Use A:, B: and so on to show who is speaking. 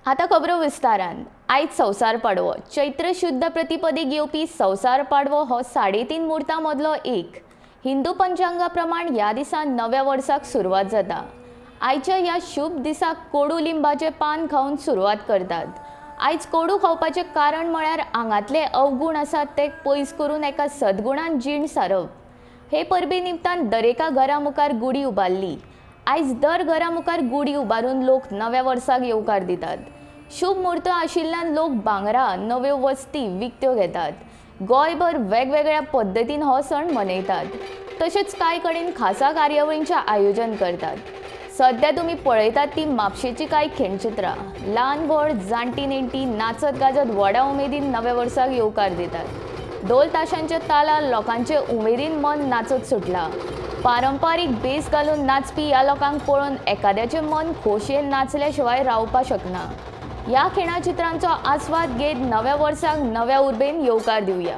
A: आतां खबरो विस्तारान. आयज संवसार पाडवो. चैत्र शुद्ध प्रतिपदेक येवपी संवसार पाडवो हो 3.5 मुहूर्तां मदलो एक. हिंदू पंचांगा प्रमाण ह्या दिसा नव्या वर्साक सुरवात जाता. आयच्या ह्या शुभ दिसाक कोडू लिंबाचें पान खावन सुरवात करतात. आयज कोडू खावपाचें कारण म्हळ्यार आंगांतले अवगूण आसात ते पयस करून एका सद्गुणान जीण सारप. हे परबे निमतान दरेका घरा मुखार गुडी उबारली. आयज दर घरा मुखार गुडी उबारून लोक नव्या वर्साक येवकार दितात. शुभ म्हूर्त आशिल्ल्यान लोक भांगरां, नव्यो वस्ती विकत्यो घेतात. गोंयभर वेगवेगळ्या पद्दतीन हो सण मनयतात. तशेंच कांय कडेन खासा कार्यावळींचें आयोजन करतात. सध्या तुमी पळयतात ती म्हापशेची कांय खिणचित्रां. ल्हान व्हड, जाणटी नेणटी नाचत गाजत व्हडा उमेदीन नव्या वर्साक येवकार दितात. ढोल ताशांच्या तालार लोकांचे उमेदीन मन नाचत सुटलां. पारंपारीक भेस घालून नाचपी ह्या लोकांक पळोवन एखाद्याचें मन खोशयेन नाचल्या शिवाय रावपाक शकना. ह्या खिणाचित्रांचो आस्वाद घेत नव्या वर्साक नव्या उर्बेन येवकार दिवया.